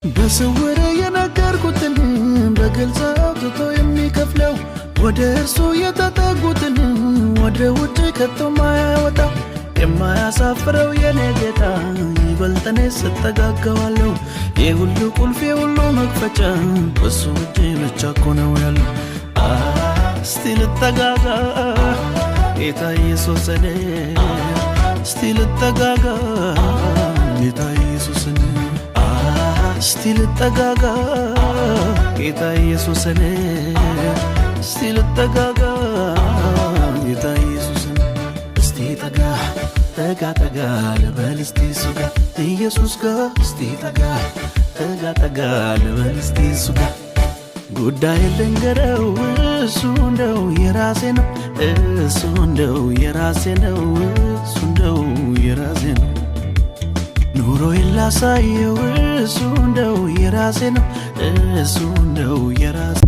በስውር የነገርኩትን በግልጽ አውጥቶ የሚከፍለው፣ ወደ እርሱ የተጠጉትን ወደ ውጭ ከቶ ማያወጣው፣ የማያሳፍረው የኔ ጌታ ይበልጥ እኔ ስጠጋገዋለሁ። የሁሉ ቁልፍ የሁሉ መክፈቻ በሱ እጅ ብቻ እኮ ነው ያለው። እስቲ ልጠጋጋ ጌታ ኢየሱስን፣ እስቲ ልጠጋጋ ጌታ ኢየሱስን፣ እስቲ ልጠጋጋ ጌታ ኢየሱስን፣ እስቲ ልጠጋጋ ጌታ ኢየሱስን። እስቲ ጠጋ ጠጋ ጠጋ ልበል እስቲ እሱ ጋር፣ ኢየሱስ ጋር። እስቲ ጠጋ ጠጋ ጠጋ ልበል እስቲ እሱ ጋር። ጉዳይ ልንገረው፣ እሱ እንደው የራሴ ነው፣ እሱ እንደው የራሴ ነው፣ እሱ እንደው የራሴ ነው። ኑሮዬን ላሳየው፣ እሱ እንደው የራሴ ነው፣ እሱ እንደው የራሴ